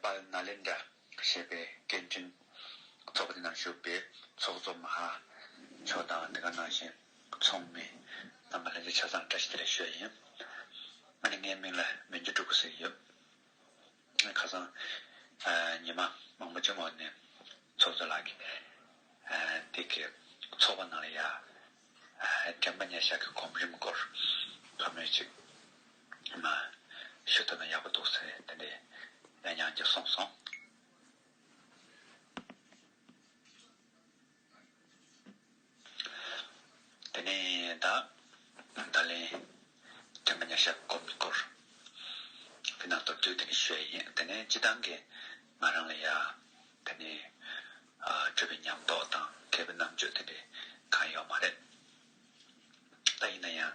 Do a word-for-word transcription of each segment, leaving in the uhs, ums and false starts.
པཱ་ལི་ནཱ་ལེནྡྲ་ཞེས་པའི་སྐད་འཕྲིན་ཚོགས་པ་དེ་ནང་ཞུགས་པའི་ཚོགས་གཙོ་མ་ཧཱ་མཆོག་དང་དེ་ག་ནང་བཞིན་ཚོགས་མི་རྣམ་པ་ལྷན་རྒྱས་ཆ་ཚང་བཀྲ་ཤིས་བདེ་ལེགས་ཞུ་ཡ་ཡིན། ཨ་ནི་ངའི་མིང་ལ་མན་ཇུ་སྤྲུལ་སྐུ་ཟེར་གྱི་ཡོད། ཁ་སང་ཉི་མ་མང་པོ་ཅིག་འོག་ནས་ཚོགས་གཙོ་ལགས་ཀྱིས་དེ་གའི་ཚོགས་པ་ནང་ལ་ཡ་དྲན་པ་ཉེར་བཞག་གི་གོམ་རིམ་སྐོར་བཀའ་མོལ་ཅིག་མ་ཞུ་ཐུབ་ན་ཡག་པོ་འདུག་ཟེར་དེ་འདྲའི་ཡང་ཡང་ཅིག་གསུངས་སོང་། དེ་ནས་ད་ད་ལན་དྲན་པ་ཉེར་བཞག་གོམ་སྐོར་ཕི་ནང་དོ་དུས་དེ་ནས་ཞུ་ཡ་ཡིན། དེ་ནས་སྤྱི་བཏང་གི་ང་རང་ལ་ཡ་དེ་ནས་ཨ་གྲུབ་པའི་ཉམས་རྟོགས་དང་མཁས་པའི་རྣམ་དཔྱོད་དེ་འདྲའི་གང་ཡོད་མ་རེད། ད་ཡིན་ན་ཡང་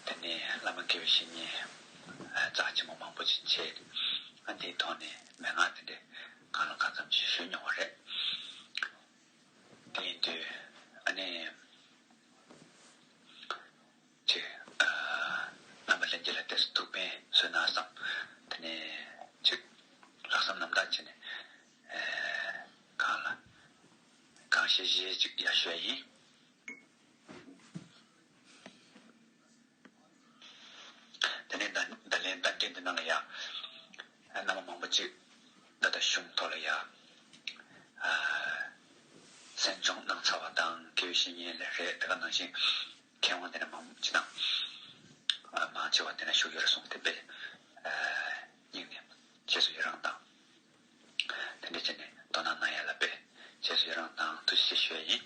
དེ་ནས་བླ་མ་དགེ་བའི་བཤེས་གཉེན་རྩ་ཆེན་པོ་མང་པོ་ཅིག་བྱས། ཨ་འདིའི་ཐོག་ནས་མན་ངག་དེ་འདྲའི་གང་ལ་གང་འཚམ་ཅིག་ཞུས་མྱོང་བ་རེད། དེ་ཡིན་དུས་ཨ་ནི་ཅིག་ཨ་རྣམ་པ་ལྷན་རྒྱས་ལ་དེ་ཚོ་ཐུགས་ཕན་གསོས་ན་བསམ། དེ་ནས་ཅིག་ལྷག་བསམ་རྣམ་དག་བྱས་ནས་ཨ་གང་ལ་གང་ཤེས་ཤེས་ཅིག་ཡར་ཞུ་ཡ་ཡིན། དེ་ནས་ད་ད་ལན་བསྟན་འགྲོའི་འདི་ནང་ལ་ཡང་རྣམ་པ་མང་པོ་ཅིག་ད་ལྟ་གཞུང་ཐོག་ལ་ཡང་ཨ་གསན་སྦྱོང་གནང་ཚར་བ་དང་དགེ་བའི་བཤེས་གཉེན་ལས་རེད། དེ་ག་ནང་བཞིན་མཁས་དབང་དེ་འདྲ་མང་པོ་ཅིག་དང་ཨ་མང་ཆེ་བ་དེ་འདྲ་བཞུགས་ཡོད་རེད་གསུངས། དེ་དཔེ་ཨ་སྙིང་ནས་རྗེས་སུ་ཡི་རང་དང་། དེ་འདྲ་བྱས་ནས་དོ་སྣང་གནང་ཡ་ལ་དཔེ་རྗེས་སུ་ཡི་རང་དང་ཐུགས་རྗེ་ཆེ་ཞུ་ཡ་ཡིན།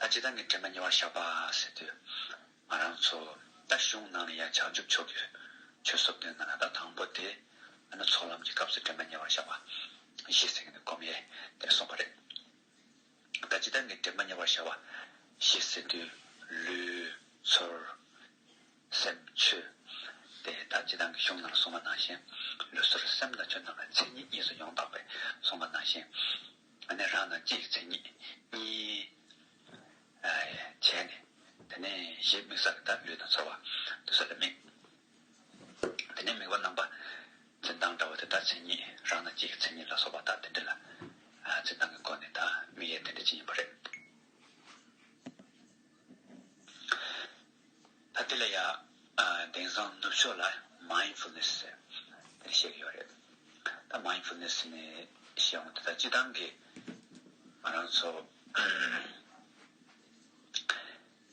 ད་སྤྱིར་བཏང་གི་དྲན་པ་ཉེ་བར་བཞག་པ་ཟེར་དུས་ང་རང་ཚོ་ད་གཞུང་ནང་ལ་ཡང་བྱང་ཆུབ་མཆོག་གི་ཆོས་སོ་བདུན་ནང་ན་ད་དང་པོ་དེ་ཨ་ནི་ཚོགས་ལམ་གྱི་སྐབས་སུ་དྲན་པ་ཉེ་བར་བཞག་པ་བཞི་ཟེར་གྱི་འདུག་སྒོམ་ཡས་དེ་གསུངས་པ་རེད། ད་སྤྱིར་བཏང་གི་དྲན་པ་ཉེ་བར་བཞག་པ་བཞི་ཟེར་དུས་ལུས་ཚོར་སེམས་ཆོས། དེ་ད་སྤྱིར་བཏང་གི་གཞུང་ནང་གསུངས་པ་ནང་བཞིན་ལུས་ཚོར་སེམས་དང་ཆོས་རྣམས་ལ་མཚན་ཉིད་གཉིས་སུ་ཡང་དག་པས་གསུངས་པ་ནང་བཞིན། ཨ་ནི་རང་དང་སྤྱི་ཡི་མཚན་ཉིད་གཉིས་ཨ་བྱས་ནས་དེ་ནས་གཞི་དམིགས་བསལ་གྱི་ད་ལུས་དང་ཚོར་བ་དེ་ཚོ་ལ་དམིགས། དེ་ནས་དམིགས་པ་རྣམ་པ་འཛིན་སྟངས་འདྲ་བོ་དེ་ད་མཚན་ཉིད་རང་དང་སྤྱི་ཡི་མཚན་ཉིད་ལ་སོགས་པ་ད་དེ་འདྲ་ལ་ཨ་འཛིན་སྟངས་ཀྱི་སྒོ་ནས་ད་དམིགས་ཡས་དེ་འདྲ་ཅིག་ཡིན་པ་རེད། ད་དེ་ལ་ཡ་ཨ་དེང་སང་ནུབ་ཕྱོགས་ལ་མའིན་ཌ་ཕུལ་ནེ་སི་ཟེར་དེ་བཤད་ཀྱི་ཡོད་རེད། ད་མའིན་ཌ་ཕུལ་ནེ་སི་ནི་བཤད་འོང་དུས་ད་སྤྱིར་བཏང་གི་ང་རང་ཚོ་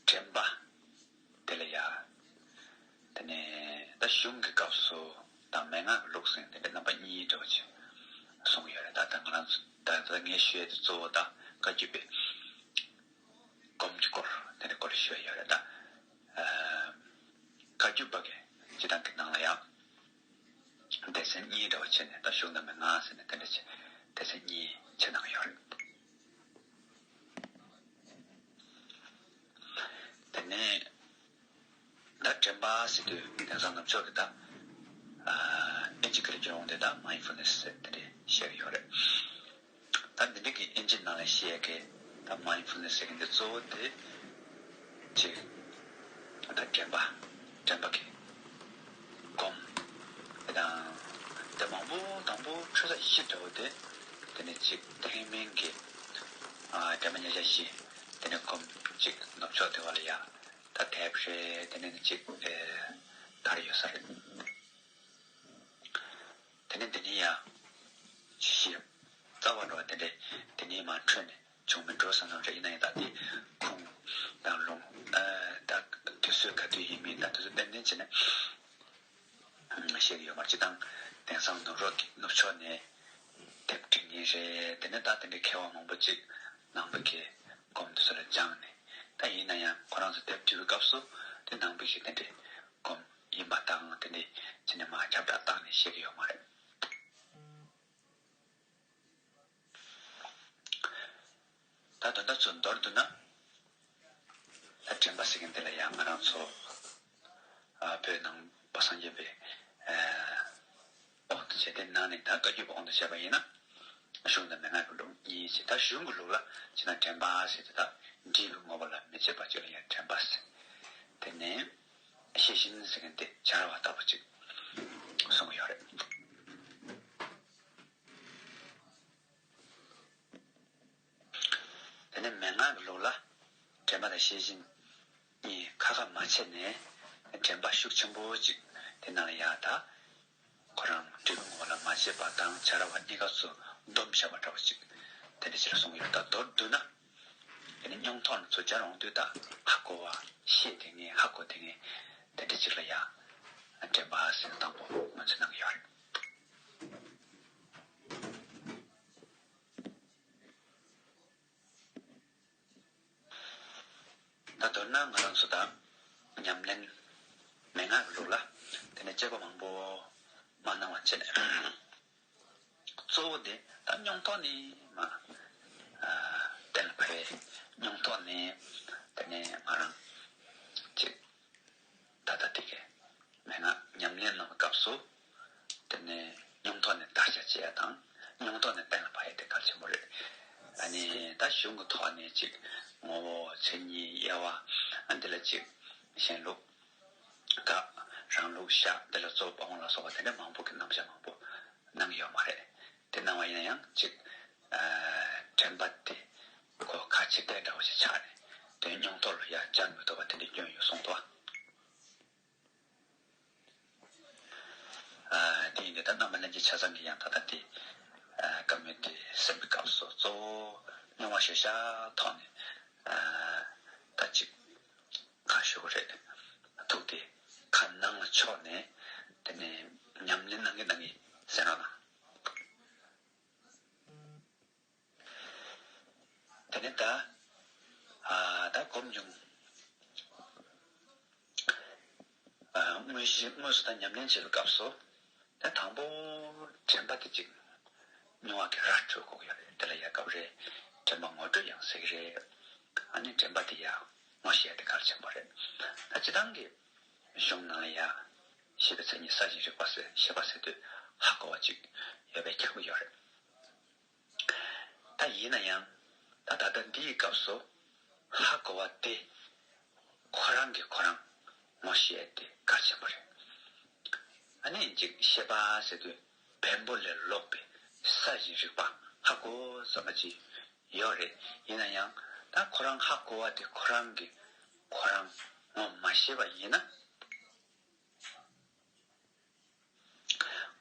དྲན་པ་དེ་ལ་ཡ་དེ་ནས་ད་གཞུང་གི་སྐབས་སུ་དང་མན་ངག་གི་ལུགས་ཟེར་དེ་འདྲ་རྣམ་པ་གཉིས་འདྲ་བོ་ཅིག་གསུངས་ཡོད་རེད། ད་ད་ང་རང་ཚོ་ད་ད་ངས་ཞུ་ཡས་དེ་གཙོ་བོ་ད་བཀའ་བརྒྱུད་པའི་སྒོམ་གྱི་སྐོར་དེ་འདྲའི་སྐོར་ལ་ཞུ་ཡ་ཡོད་རེད་ད། ཨ་བཀའ་བརྒྱུད་པ་གི་སྤྱི་དང་གི་ནང་ལ་ཡང་སྡེ་ཚན་གཉིས་འདྲ་བ་བྱས་ནས་ད་གཞུང་དང་མན་ངག་ཟེར་ནས་དེ་འདྲ་བྱས་སྡེ་ཚན་གཉིས་ཕྱེ་གནང་ཡོད་རེད། དེ་ནས་ད་དྲན་པ་ཟེར་དུས་དེང་སང་ནུབ་ཕྱོགས་ཀྱི་ད་ཨ་ཨིན་ཇི་སྐད་ལ་བསྒྱུར་འོང་དུས་ད་མའིན་ཌ་ཕུལ་ནེ་སི་ཟེར་དེ་འདྲ་བཤད་ཀྱི་ཡོད་རེད། ད་འདི་འདྲ་གི་ཨིན་ཇི་ནང་ལ་བཤད་ཀྱི་ད་མའིན་ཌ་ཕུལ་ནེ་སི་ཟེར་གྱི་འདི་གཙོ་བོ་དེ་ཅིག་ད་དྲན་པ་དྲན་པ་གི་སྒོམ་དེ་དང་དེ་མང་པོ་དང་པོ་ཆུ་ཚོད་བཞི་འདྲ་བོ་དེ་དེ་ནས་ཅིག་ཐེག་དམན་གྱི་ཨ་དྲན་པ་ཉེར་བཞག་བཞི་དེ་ནས་སྒོམ་ཅིག་ནུབ་ཕྱོགས་དེ་བ་ལ་ཡ་ད་དེབ་རེད་དེ་ནས་ཅིག་ཨེ་དར་ཡོད་ས་རེད། དེ་ནས་འདི་ནས་ཡང་ཅི་ཞིག་རྩ་བ་འགྲོ་བ་དེ་འདྲས་དེ་ནས་མར་འཕྲོས་ནས་བྱུང་མིན་འགྲོ་བསམ་ནམ་རེ་ཡིན་ན་ཡང་ད་དེ་ཁུངས་དང་ལུང་ཨ་ད་དུས་ཚོད་ག་དུས་ཡིན་མིན་ད་དུས་ཚོད་ཏན་ཏན་བྱས་ནས་བཤད་ཀྱི་ཡོད་མ་རེད། སྤྱིར་བཏང་དེང་སང་ནུབ་རོགས་ཀྱི་ནུབ་ཕྱོགས་ནས་དེབ་འབྲི་མཁན་རེད། དེ་ནས་ད་དེ་འདྲའི་མཁས་དབང་མང་པོ་ཅིག་ནང་པའི་གི་སྒོམ་དེ་ཚོ་ལ་སྦྱངས་ནས་ད་ཡིན་ན་ཡང་ཁོ་རང་ཚོ་དེབ་འབྲི་བའི་སྐབས་སུ་དེ་ནང་པའི་གི་དེ་འདྲའི་སྒོམ་ཡིན་པ་དང་དེ་འདྲའི་བྱས་ནས་མར་ཁྱབ་བསྒྲགས་བཏང་ནས་བཤད་ཀྱི་ཡོད་མ་རེད། ད་དོན་དག་ཚོ་མདོར་བསྡུ་ན། ད་དྲན་པ་ཟེར་མཁན་དེ་ལ་ཡང་ང་རང་ཚོ་ཨ་བོད་ནང་པ་སངས་རྒྱས་པའི་ཨ་དབང་དུ་བྱས་ཏེ་གནང་ནས་ད་བཀའ་བརྒྱུད་པ་དབང་དུ་བྱས་པ་ཡིན་ན་གཞུང་དང་མན་ངག་གི་ལུགས་གཉིས་ཅིག་ད་གཞུང་གི་ལུགས་ལ་ཅིག་ན་དྲན་པ་ཟེར་ཏེ་ད་འབྲས་བུ་བསྔོ་བ་ལ་མི་བྱེད་པ་ཅིག་ལ་ཡང་དྲན་པ་ཟེར། དེ་ནས་ ཤེས་བཞིན་ཟེར་མཁན་དེ་བྱ་བ་ལྟ་བུ་ཅིག་གསུང་གི་ཡོད་རེད། དེ་ནས་མན་ངག་གི་ལུགས་ལ་དྲན་པ་དང་ཤེས་བཞིན་གཉིས་ཁ་ཁ་མ་ཕྱེ་ནས་དྲན་པ་ཤུགས་ཆེན་པོ་ཅིག་དེ་ནང་ལ་ཡ་ད། ཁོ་རང་འབྲས་བུ་ངོ་བོ་ལ་མ་བྱེད་པ་དང་བྱ་ར་བ་གཉིས་ཀ་ཚོ་སྡོམ་བཞག་པ་འདྲ་བོ་ཅིག་དེ་འདྲ་ཅིག་ལ་གསུངས་ཡོད། ད་མདོར་བསྡུ་ན། དེ་ནི་སྙོང་ཐོག་ནས་ཚུར་སྦྱར་འོང་དུས་ད་ཧ་གོ་བ་ཤེས་དེ་ངས་ཧ་གོ་དེ་ངས་དེ་འདྲ་ཅིག་ལ་ཡ་དྲན་པ་ཟེར་དང་པོ་ང་ཚོས་གནང་གི་ཡོད་རེད། ད་མདོར་ན་ང་རང་ཚོ་ད་ཉམས་ལེན་མན་ངག་གི་ལུགས་ལ་དེ་ནས་དཔྱད་པ་མང་པོ་མ་གནང་བ་བྱས་ནས་གཙོ་བོ་དེ་ད་སྙོང་ཐོག་ནས་མ་ཨ་གཏན་ལ་ཕབ་པའི་སྙོང་ཐོག་ནས་དེ་ནས་ང་རང་ཅིག་ད་ལྟ་དེ་གའི་མན་ངག་ཉམས་ལེན་གནང་བའི་སྐབས་སུ། དེ་ནས་སྙོང་ཐོག་ནས་བརྡར་ཤ་བཅད་ཡ་དང་སྙོང་ཐོག་ནས་གཏན་ལ་ཕབ་ཡ་དེ་གལ་ཆེན་པོ་རེད། ཨ་ནི་ད་གཞུང་གི་ཐོག་ནས་ཅིག་ངོ་བོ་མཚན་ཉིད་དབྱེ་བ་ཨ་འདི་ལ་ཅིག་གཞན་ལུགས་དགག་རང་ལུགས་བཞག་འདི་ལ་གཙོ་བོ་དབང་ལ་སོགས་པ་དེ་འདྲ་མང་པོ་གི་རྣམ་གཞག་མང་པོ་གནང་གི་ཡོད་མ་རེད། དེ་གནང་བ་ཡིན་ན་ཡང་ཅིག་ཨ་དྲན་པ་དེ་ཁོ་ཁ་ཕྱིར་བལྟས་འདྲ་བོ་ཞིག་ཆགས་ནས་དེ་སྙོང་ཐོག་ལ་ཡར་སྦྱར་མི་ཐུབ་པ་དེ་འདྲ་སྐྱོན་ཡོད་གསུངས་འདུག་ཨ། ཨ་དེ་ཡིན་དུས་ད་རྣམ་པ་ལྷན་རྒྱས་ཆ་ཚང་གིས་ཡང་ད་ལྟ་དེ་ཨ་བཀའ་མོལ་དེ་གསན་པའི་སྐབས་སུ་གཙོ་བོ་རྙིང་བ་ཞེས་བྱ་ཐོག་ནས་ཨ་ད་ཅིག་ཁ་ཤོ་རེད། ཐུགས་དེ་ཁ་ནང་ལ་ཕྱོགས་ནས་དེ་ནས་ཉམས་ལེན་གནང་གི་གནང་གི་ཟེར་རོགས་གནང་། དེ་ནས་ད་ཨ་ད་སྒོམ་བྱུང་ཨ་དངོས་གཞི་དངོས་སུ་ད་ཉམས་ལེན་བྱེད་པའི་སྐབས་སུ་ད་དང་པོ་དྲན་པ་དེ་ཅིག་རྙིང་བ་གི་ར་འཕྲོད་དགོས་ཀྱི་ཡོད་རེད། དེ་ལ་ཡ་སྐབས་རེ་དྲན་པ་ངོ་སྤྲོད་ཡང་ཟེར་གི་རེད། ཨ་ནི་དྲན་པ་དེ་ཡ་ངོ་ཤེས་ཡ་དེ་གལ་ཆེན་པོ་རེད། ད་སྤྱིར་བཏང་གི་གཞུང་ནང་ལ་ཡ་ཤེས་པའི་མཚན་ཉིད་གསལ་ཞིང་རིག་པ་ཟེར་ཤེས་པ་ཟེར་དུས་ཧ་གོ་བ་ཅིག་ཡོད་པའི་ཁྱབ་ཀྱི་ཡོད་རེད། ད་ཡིན་ན་ཡང་ད་ད་ལྟ་འདིའི་སྐབས་སུ་ཧ་གོ་བ་དེ་ཁོ་རང་གིས་ཁོ་རང་ངོ་ཤེས་དེ་གལ་ཆེན་པོ་རེད། ཨ་ནི་ཅིག་ཤེས་པ་ཟེར་དུས་བེམ་པོ་ལས་ལོག་པའི་གསལ་ཞིང་རིག་པ་ཧ་གོ་ཙམ་པ་ཅིག་ཡོད་རེད། ཡིན་ན་ཡང་ད་ཁོ་རང་ཧ་གོ་བ་དེ་ཁོ་རང་གིས་ཁོ་རང་ངོ་མ་ཤེས་པ་ཡིན་ན།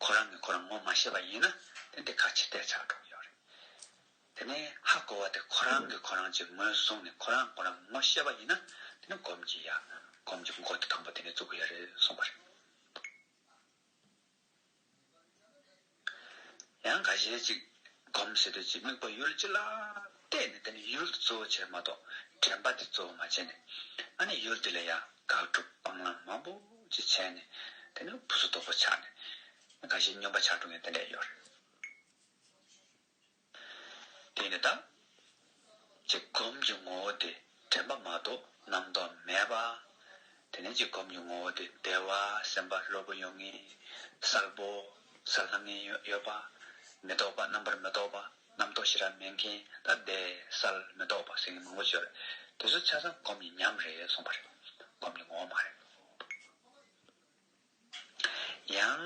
ཁོ་རང་གིས་ཁོ་རང་ངོ་མ་ཤེས་པ་ཡིན་ན་དེ་འདི་ཁ་ཕྱིར་བལྟས་ཆགས་འགྲོ་གི་ཡོད་རེད། དེ་ནས་ཧ་གོ་བ་དེ་ཁོ་རང་གིས་ཁོ་རང་ཅིག་ངོས་བཟུང་ནས་ཁོ་རང་ཁོ་རང་ངོ་ཤེས་པ་ཡིན་ན་དེ་ནི་སྒོམ་གྱི་ཡ་སྒོམ་གྱི་མགོ་དེ་དང་པོ་དེ་ནས་བཙུགས་གི་ཡོད་རེད་གསུངས་པ་རེད། ཡང་འགའ་ཤས་ཅིག་སྒོམ་ཟེར་དུས་ཅིག་དམིགས་པ་ཡུལ་གཅིག་ལ་གཏད་ནས་དེ་ནི་ཡུལ་དེ་གཙོ་བོ་བྱས་མ་གཏོགས་དྲན་པ་དེ་གཙོ་བོ་མ་བྱས་ནས་ཨ་ནི་ཡུལ་དེ་ལ་ཡང་དགག་སྒྲུབ་སྤང་བླང་མང་པོ་ཅིག་བྱས་ནས་དེ་ནི་ཕུན་སུམ་ཚོགས་པོ་ཆགས་ནས་འགའ་ཤས་སྨྱོན་པ་ཆགས་འགྲོ་མཁན་དེ་འདྲ་ཡོད་རེད། དེ་ནི་ད། ཅིག་སྒོམ་གྱི་ངོ་བོ་དེ་དྲན་པ་མ་གཏོགས་རྣམ་རྟོག་མེད་པ། དེ་ནས་ཅིག་སྒོམ་གྱི་ངོ་བོ་དེ་བདེ་བ་སེམས་པ་ལྷོད་པོ་ཡོང་མཁན། གསལ་པོ་གསལ་སྣང་མཁན་ཡོད་པ། མི་རྟོག་པ་རྣམ་པར་མི་རྟོག་པ་རྣམ་རྟོག་ཞེ་དྲག་མེད་མཁན་ད་བདེ་གསལ་མི་རྟོག་པ་ཟེར་མཁན་མང་པོ་ཡོད་རེད། དེ་ཚོ་ཆ་ཚང་སྒོམ་གྱི་ཉམས་རེད་གསུངས་པ་རེད། སྒོམ་གྱི་ངོ་བོ་མ་རེད། ཡང་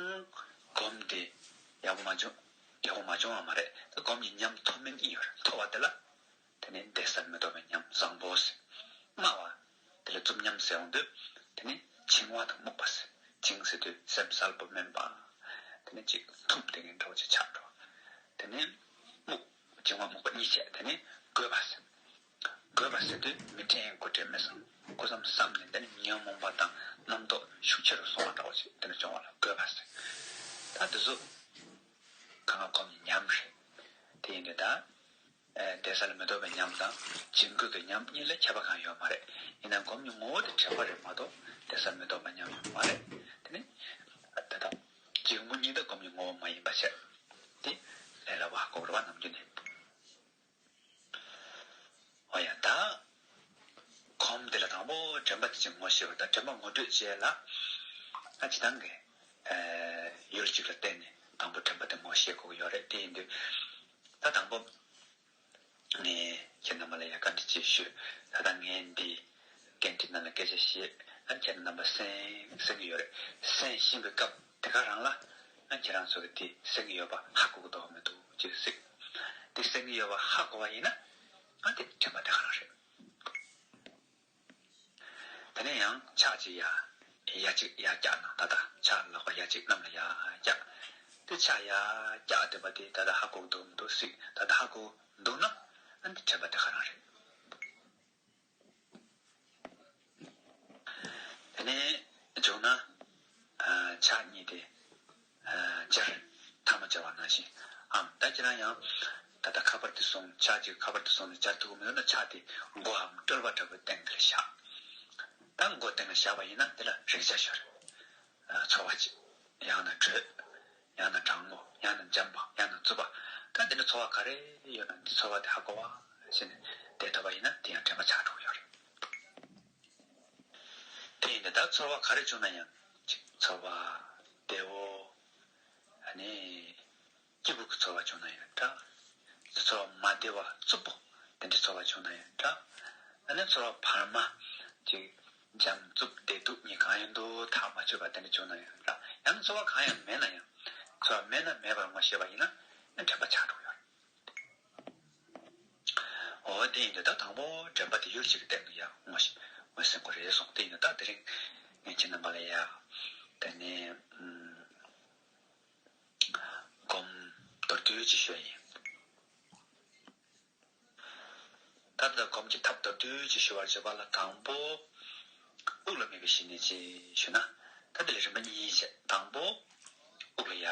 སྒོམ་དེ་ཡག་པོ་མ་བྱུང་། ཡག་པོ་མ་བྱུང་བ་མ་རེད། ད་སྒོམ་གྱི་ཉམས་ཐོབ་མིན་ཨིན་ཡོད་རེད། ཐོབ་པ་དེ་ལ་དེ་ནས་བདེ་གསལ་མི་རྟོག་པའི་ཉམས་བཟང་པོ་ཟེར། སྨྲ་བ་དེ་ལ་རྩུབ་ཉམས་ཟེར་འོང་དུས་དེ་ནས་བྱིང་བ་དང་རྨུགས་པ་ཟེར། བྱིང་ཟེར་དུས་སེམས་གསལ་པོ་མིན་པ། དེ་ནས་ཅིག་འཐུམ་དེ་གི་འདྲ་བོ་ཅིག་ཆགས་འགྲོ། དེ་ནས་རྨུགས། བྱིང་བ་རྨུགས་པ་གཉིས་བྱས། དེ་ནས་རྒོད་པ་ཟེར། རྒོད་པ་ཟེར་དུས་མི་དྲན་དགུ་དྲན་མི་བསམ། སྐུ་མཚམས་བསམ་ནས་དེ་ནི་ཉོན་མོངས་པ་དང་རྣམ་རྟོག་ཤུགས་ཆེ་རུ་སོང་བ་འདྲ་བོ་ཞིག་དེ་ནི་བྱུང་བ་ལ་རྒོད་པ་ཟེར། ད་དེ་ཚོ་གང་ག་སྒོམ་གྱི་ཉམས་རེད། དེ་ཡིན་དུས་ད་ཨེ་བདེ་གསལ་མི་རྟོག་པའི་ཉམས་དང་བྱིང་རྒོད་ཀྱི་ཉམས་གཉིས་ལ་ཁྱད་པར་གང་ཡོད་མ་རེད། ཡིན་ནའང་སྒོམ་གྱི་ངོ་བོ་དེ་དྲན་པ་རེད་མ་གཏོགས་བདེ་གསལ་མི་རྟོག་པའི་ཉམས་ཡོད་མ་རེད། དེ་ནི་ད་ལྟ་བྱིང་རྒོད་གཉིས་ད་སྒོམ་གྱི་ངོ་བོ་མ་ཡིན་པ་བྱས། དེ་ལས་སླ་བ་ཧ་གོ་རེད་བ་ནམ་རྒྱུན་ནས། འོ་ཡ་ད། གོམས་དེ་ལ་དང་པོ་དྲན་པ་དེ་ཅིག་ངོ་ཤེས་པ་དང་དྲན་པ་ངོ་སྤྲོད་བྱེད་ལ། ཨ་སྤྱིར་བཏང་གི་ཨེ་ཡུལ་གཅིག་ལ་བརྟེན་ནས་དང་པོ་དྲན་པ་དེ་ངོ་ཤེས་དགོས་ཀྱི་ཡོད་རེད། དེ་ཡིན་དུས་ད་དང་པོ་ངས་ཁྱེད་རྣམ་པ་ལ་ཡ་བཀའ་འདྲི་ཅིག་ཞུ། ད་ལྟ་ངས་འདི་སྐད་འདི་ནང་ལ་སྐད་ཆ་བཤད། ཁྱེད་རྣམ་པ་གསན་གསན་གྱི་ཡོད་རེད། གསན་བཞིན་པའི་སྐབས་དེ་ག་རང་ལ་ཨ་ཁྱེད་རང་ཚོ་གི་དེ་གསན་གྱི་ཡོད་པ་ཧ་གོ་གི་འདུག་མི་འདུག་ཅེས་གཟིགས། དེ་གསན་གྱི་ཡོད་པ་ཧ་གོ་བ་ཡིན་ན་ཨ་དེ་དྲན་པ་དེ་ག་རང་རེད། དེ་ནས་ཡང་ཕྱག་གཅིག་ཡར་ཡ་གཅིག་ཡར་བཀྱག་ན་ད་ལྟ་ཕྱག་ལག་པ་ཡ་གཅིག་གནམ་ལ་ཡར་བཀྱག་དེ་ཕྱག་ཡར་བཀྱག་བསྡད་པ་དེ་ད་ལྟ་ཧ་གོ་འདུག་མི་འདུག་གཟིགས། ད་ལྟ་ཧ་གོ་འདུག་ན་ཨ་འདི་དྲན་པ་དེ་ག་རང་རེད། དེ་ནས་བྱུང་ན་ཕྱག་གཉིས་དེ་སྦྱར། ཐལ་མོ་སྦྱར་བ་ནང་བཞིན་ཨམ། ད་ཁྱེད་རང་ཡང་ད་ལྟ་ཁ་པར་དེ་བཟུང་། ཕྱག་གཅིག་ཁ་པར་དེ་བཟུང་ནས་སྦྱར་ཐུབ་ཀྱི་མེད་ན་ཕྱག་དེ་མགོའམ་སྤྲོད་པ་འདྲ་པོའི་སྟེང་དེ་ལ་བཞག་ད་མགོ་སྟེང་ལ་བཞག་པ་ཡིན་ན་དེ་ལ་རེག་བྱ་ཤོར། ཚོར་བ་གཅིག་ཡང་ན་དྲོད། ཡང་ན་གྲང་མོ། ཡང་ན་འཇམ་པ། ཡང་ན་རྩུབ་པ། ད་དེ་འདྲ་ཚོར་བ་ག་རེ་ཡོད་ན་འདི་ཚོར་བ་དེ་ཧ་གོ་བ་བྱས་ནས་བསྡད་ཐུབ་པ་ཡིན་ན་དེ་ཡང་དྲན་པ་ཆགས་འགྲོ་གི་ཡོད་རེད། དེ་ཡིན་དུས་ད་ཚོར་བ་ག་རེ་བྱུང་ན་ཡང་ཅིག་ཚོར་བ་བདེ་བོ། ཨ་ནི་སྐྱིད་པོ་གི་ཚོར་བ་བྱུང་ན་ཡང་འདྲ། ཚོར་བ་མ་བདེ་བ་རྩུབ་པོ་དེ་འདྲའི་ཚོར་བ་བྱུང་ན་ཡང་འདྲ། ཨ་ནི་ཚོར་བ་བར་མ་ཅིག་འཇམ་རྩུབ་བདེ་སྡུག་གཉིས་གང་ཡིན་འདུག་ཐག་མ་ཆོད་པ་དེ་འདྲ་བྱུང་ན་ཡང་འདྲ། ཡང་ཚོར་བ་གང་ཡང་མེད་ན་ཡང་ཚོར་བ་མེད་ན་མེད་པར་ངོ་ཤེས་པ་ཡིན་ན་དྲན་པ་ཆགས་འགྲོ་གི་ཡོད་རེད། འོ་དེ་ཡིན་དུས་ད་དང་པོ་དྲན་པ་དེ་ཡུལ་གཅིག་གི་སྟེང་དུ་ཡང་ངོ་ཤེས་ངོས་ཟིན་དགོས་རེད་གསུངས། དེ་ཡིན་དུས་ད་དེ་རིང་ངས་ཁྱེད་རྣམ་པ་ལ་ཡ་དེ་ནས་སྒོམ་མདོར་བསྡུས་ཅིག་ཞུ་ཡ་ཡིན། ད་ལྟ་སྒོམ་གྱི་ཐབས་མདོར་བསྡུས་ཅིག་ཞུ་བར་བྱེད་པ་ལ་དང་པོ་དབུགས་ལ་དམིགས་པའི་ཞི་གནས་ཅིག་ཞུ་ན། ད་དེ་ལ་རིམ་པ་གཉིས་བྱས། དང་པོ་དབུགས་ལ་ཡ།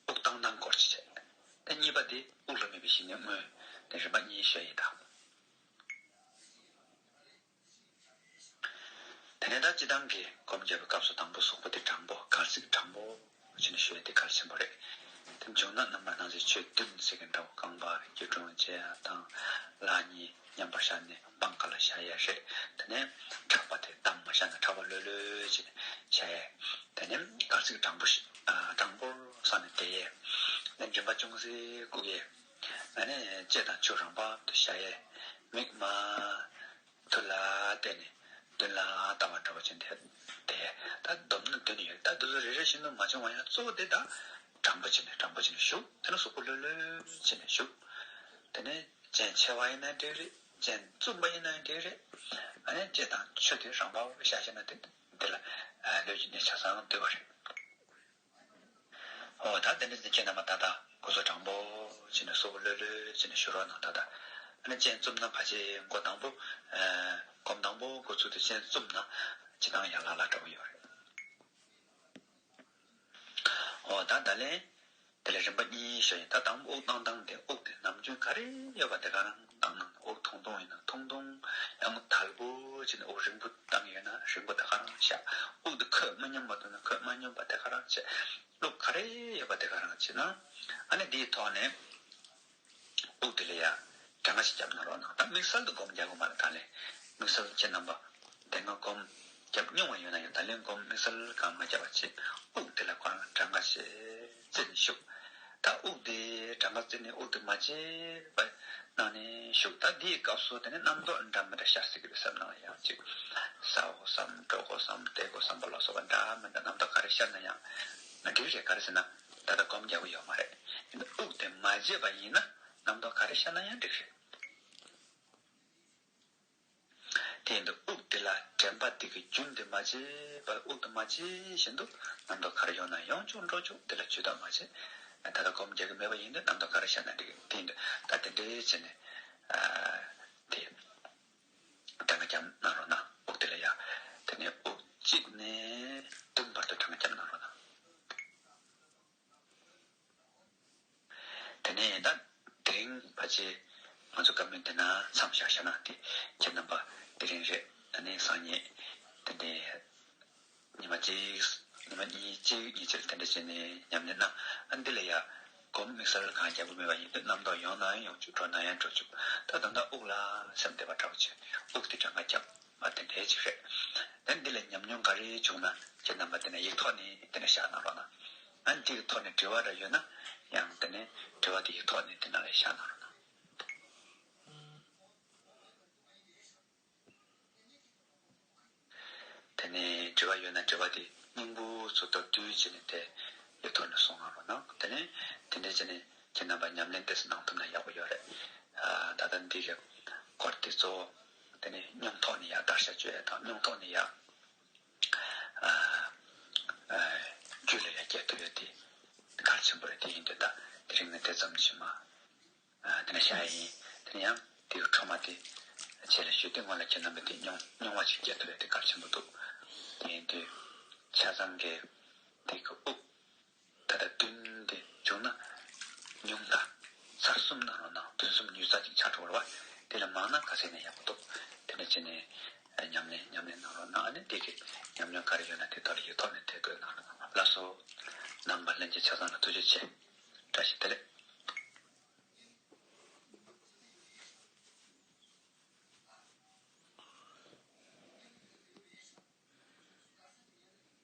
དབུགས་བཏང་སྟངས་སྐོར་ཅིག་བྱས། ད་གཉིས་པ་དེ་དབུགས་ལ་དམིགས་པའི་ཞི་གནས་དངོས། དེ་རིམ་པ་གཉིས་ཞུ་ཡ་ཡིན་ད། དེ་ནས་ད་སྤྱི་བཏང་གི་སྒོམ་རྒྱབ་པའི་སྐབས་སུ་དང་པོ་གཟུགས་པོ་དེ་དྲང་པོ། གར་སིག་དྲང་པོ་བྱས་ནས་ཞུ་ཡ་དེ་གལ་ཆེན་པོ་རེད། དེ་བྱུང་ན་རྣམ་པ་སྣང་མཛད་ཆོས་བདུན་ཟེར་གྱི་འདྲ་བོ། རྐང་པ་སྐྱིལ་ཀྲུང་བྱེད་ཡ་དང་། ལག་གཉིས་མཉམ་པར་བཞག་ནས་པང་ཁ་ལ་བཞག་ཡ་རེད། དེ་ནས་ཕྲག་པ་དེ་བསྡམས་མ་བཞག་ན་ཕྲག་པ་ལྷོད་ལྷོད་བྱས་ནས་བཞག་ཡ། དེ་ནས་གར་སིག་དྲང་པོ་ཞིག་ཨ་དྲང་པོར་བསྲངས་ནས་བསྡད་ཡས། དེ་ནས་མགྲིན་པ་ཅུང་ཟད་བཀུག་ཡས། ཨ་ནི་ལྕེ་དང་ཆུ་རང་བབ་ཏུ་བཞག་ཡས། མིག་མ་ཐུར་ལ་གཏད་ནས་མདུན་ལ་ལྟ་བ་འདྲ་བོ་བྱས་ཏེ་བསྡད། ད་སྡོམ་ན་མདུན་ཡོད། ད་འདི་ཚོ་རེ་རེ་བཞིན་དུ་མ་བྱུང་བ་ཡང་གཙོ་བོ་དེ་ད་དྲང་པོ་བྱས་ནས་དྲང་པོ་བྱས་ནས་བཞུགས། དེ་ནས་གཟུགས་པོ་ལྷོད་ལྷོད་བྱས་ནས་བཞུགས། དེ་ནས་རྐྱེན་ཆེ་བ་ཡིན་ན་འགྲིག་རེད། རྐྱེན་རྩུབ་པ་ཡིན་ན་འགྲིག་རེད། ཨ་ནི་ལྕེ་དང་ཆུ་དེ་རང་བབ་བཞག་བཞག་ན་དེ་འདི་ལ་ལུས་ཀྱི་གནས་ཆ་ཚང་འདུས་པ་རེད། ཨོ་ད་དེ་འདྲ་ཟེར་ཁྱེད་རྣམ་པ་ད་ལྟ་སྐུ་གཟུགས་དྲང་པོ་བྱས་ནས་གཟུགས་པོ་ལྷོད་ལྷོད་བྱས་ནས་བཞུགས་རོགས་གནང་། ད་ལྟ་ཨ་ནི་རྐྱེན་རྩུབ་ན་ཕལ་ཆེར་མགོ་དང་པོ། སྒོམ་དང་པོ་འགོ་ཚུགས་དུས་རྐྱེན་རྩུབ་ན་ཅི་སྟངས་ཡར་ལངས་ལ་འདྲ་བོ་ཡོད་རེད། ཨོ་ད་ད་ལན་དེ་ལ་རིམ་པ་གཉིས་ཤོད་ཡིན། ད་དང་པོ་དབུགས་བཏང་སྟངས་དེ། དབུགས་དེ་ནམ་རྒྱུན་ག་རེ་ཡོད་པ་དེ་ག་རང་བཏང་། དབུགས་ཐུང་ཐུང་ཡིན་ན་ཐུང་ཐུང་། ཡང་དལ་པོ་བྱས་ནས་དབུགས་རིང་པོ་བཏང་ཡོད་ན་རིང་པོ་དེ་ག་རང་བཞག། དབུགས་དེ་ཁོད་མ་སྙོམས་པ་འདུག་ན་ཁོད་མ་སྙོམས་པ་དེ་ག་རང་བྱས། དབུགས་ག་རེ་ཡོད་པ་དེ་ག་རང་བྱས་ན། ཨ་ནི་དེའི་ཐོག་ནས་དབུགས་དེ་ལ་ཡ་གྲངས་ཀ་ཞིག་བརྒྱབ་གནང་རོགས་གནང་། ད་དམིགས་བསལ་དུ་སྒོམ་རྒྱག་དགོས་མ་རེད། ད་ལན་དམིགས་བསལ་ཁྱེད་རྣམ་པ་དེ་སྔ་སྒོམ་བརྒྱབ་མྱོང་བ་ཡོད་ན་ཡང་། ད་ལན་སྒོམ་དམིགས་བསལ་གང་མ་བརྒྱབ་པ་བྱས། དབུགས་དེ་ལ་ཁོ་རང་གྲངས་ཀ་ཞིག་བརྩིས་ནས་བཞུགས། ད་དབུགས་དེ་གྲངས་ཀ་བརྩིས་ནས་དབུགས་དེ་མ་བརྗེད་པ་གནང་ནས་བཞུགས། ད་འདིའི་སྐབས་སུ་དེ་ནས་རྣམ་རྟོག་འདྲ་མི་འདྲ་ཤར་སྲིད་ཀྱི་རེད་བསམ་ན་ཡང་ཅིག་ཟ་འོ་བསམ། འགྲོ་དགོས་བསམ། བསྡད་དགོས་བསམ་པ་ལ་སོགས་པ་འདྲ་མི་འདྲ་རྣམ་རྟོག་ག་རེ་ཤར་ན་ཡང་འགྲིག་རེད། ག་རེ་ཟེར་ན་ད་ལྟ་སྒོམ་རྒྱག་གི་ཡོད་མ་རེད། ཡིན་ན་དབུགས་དེ་མ་བརྗེད་པ་ཡིན་ན་རྣམ་རྟོག་ག་རེ་ཤར་ན་ཡང་འགྲིག་རེད། དེ་ཡིན་དུས་དབུགས་དེ་ལ་དྲན་པ་དེ་གི་རྒྱུན་དེ་མ་བརྗེད་པར། དབུགས་དེ་མ་བརྗེད་བཞིན་དུ་རྣམ་རྟོག་ག་རེ་ཡོང་ན་ཡོང་བཅུག་འགྲོ་བཅུག་དེ་ལ་ཇུས་གཏོགས་མ་བྱེད། ད་ལྟ་སྒོམ་རྒྱག་གི་མེད་པ་ཡིན་དུས་རྣམ་རྟོག་ག་རེ་ཤར་ན་འགྲིག་གི། དེ་ཡིན་དུས་ད་དེ་འདྲའི་བྱས་ནས་ཨ་དེ་གྲངས་ཀ་བརྒྱབ་གནང་རོགས་གནང་། དབུགས་དེ་ལ་ཡ། དེ་ནས་དབུགས་གཅིག་ནས་བདུན་བར་དུ་གྲངས་ཀ་བརྒྱབ་གནང་རོགས་གནང་། དེ་ནས་ད་དེ་རིང་ཕལ་ཆེར་ང་ཚོ་བཀའ་མོལ་འདི་ན་མཚམས་བཞག་བཞག་ན། དེ་ཁྱེད་རྣམ་པ་དེ་རིང་རེད། ཨ་ནི་སང་ཉིན་དེ་འདྲའི་ཉི་མ་གཅིག་ཉི་མ་གཉིས་གཅིག་གཉིས་ཕྱིར་དེ་འདྲ་བྱས་ནས་ཉམས་ལེན་གནང་། ཨ་འདི་ལ་ཡ་སྒོམ་དམིགས་བསལ་གང་རྒྱག་དགོས་མེད་པ་ཡིན་དུས་རྣམ་རྟོག་ཡོང་ན་ཡང་ཡོང་བཅུག་འགྲོ་ན་ཡང་འགྲོ་བཅུག་ད་ད་ལྟ་དབུགས་ལ་སེམས་གཏད་པ་འདྲ་བོ་བྱས། དབུགས་དེ་གྲངས་ཀ་བརྒྱབ། ཨ་དེ་འདྲའི་ཅིག་རེད། ད་འདི་ལ་ཉམས་མྱོང་ག་རེ་བྱུང་ན་ཁྱེད་རྣམ་པ་དེ་ནས་ཡིག་ཐོག་ནས་དེ་ནས་བཞག་གནང་རོགས་གནང་། ཨ་འདི་གི་ཐོག་ནས་དྲི་བ་འདྲ་ཡོད་ན་ཡང་དེ་ནས་དྲི་བ་དེ་ཡིག་ཐོག་ནས་དེ་ནང་ལ་བཞག་གནང་རོགས་གནང་། འབྲེལ་བ་ཡོད་ན་འབྲེལ་བ་དེ་སྙིང་པོ་ཚོ་མདོར་བསྡུས་བྱས་ནས་དེ་ཡོད་ཐོག་ནས་གསུང་གནང་རོགས་གནང་། དེ་ནས་དེ་འདྲས་བྱས་ནས་ཁྱེད་རྣམ་པ་ཉམས་ལེན་ཏོག་ཙམ་གནང་ཐུབ་ན་ཡག་པོ་ཡོད་རེད། ཨ། ད་ལྟ་འདི་གི་སྐོར་དེ་གཙོ་བོ་དེ་ནས་སྙོམས་ཐོག་ནས་ཡར་བརྡར་ཤ་གཅོད་ཡ་དང་སྙོམས་ཐོག་ནས་ཡར། ཨ། ཨ། རྒྱུད་ལ་ཡར་སྐྱེ་ཐུབ་ཡ་དེ་གལ་ཆེན་པོ་རེད། དེ་ཡིན་དུས་ད་དེ་རིང་ནས་དེ་ཙམ་ཕྱི་མ། ཨ། དེ་ནས་བཤད་ཡ་ཡིན། དེ་ནས་ཡང་དེ་གི་འཕྲོ་མ་དེ་རྗེས་ལ་ཞུས་ཏེ་སྔོན་ལ་ཁྱེད་རྣམ་པས་དེ་མྱོང་མྱོང་བ་ཅིག་སྐྱེ་ཐུབ་ཡ་དེ་གལ་ཆེན་པོ་འདུག། དེ་ཡིན་དུས་ཆ་ཚང་གི་དེ་གི་དབུགས་ད་ལྟ་བདུན་དེ་བྱུང་ན་ཉུང་མཐའ་ཚར་གསུམ་གནང་རོགས་གནང་། བདུན་གསུམ་ཉུང་ཙམ་ཅིག་ཆགས་འགྲོ་བ་དེ་ལས་མང་ན་ག་ཚད་ནས་ཡག་པོ་འདུག། དེ་འདྲ་བྱས་ནས་ཉམས་ལེན་ཉམས་ལེན་གནང་རོགས་གནང་། ཨ་ནི་དེ་གི་ཉམས་མྱོང་ག་རེ་ཡོད་ན་དེ་ཐོག་ལ་ཡིག་ཐོག་ནས་དེབ་འགོད་གནང་རོགས་གནང་། ལགས་སོ། རྣམ་པ་ལྷན་རྒྱས་ཆ་ཚང་ལ་ཐུགས་རྗེ་ཆེ། བཀྲ་ཤིས་བདེ་ལེགས།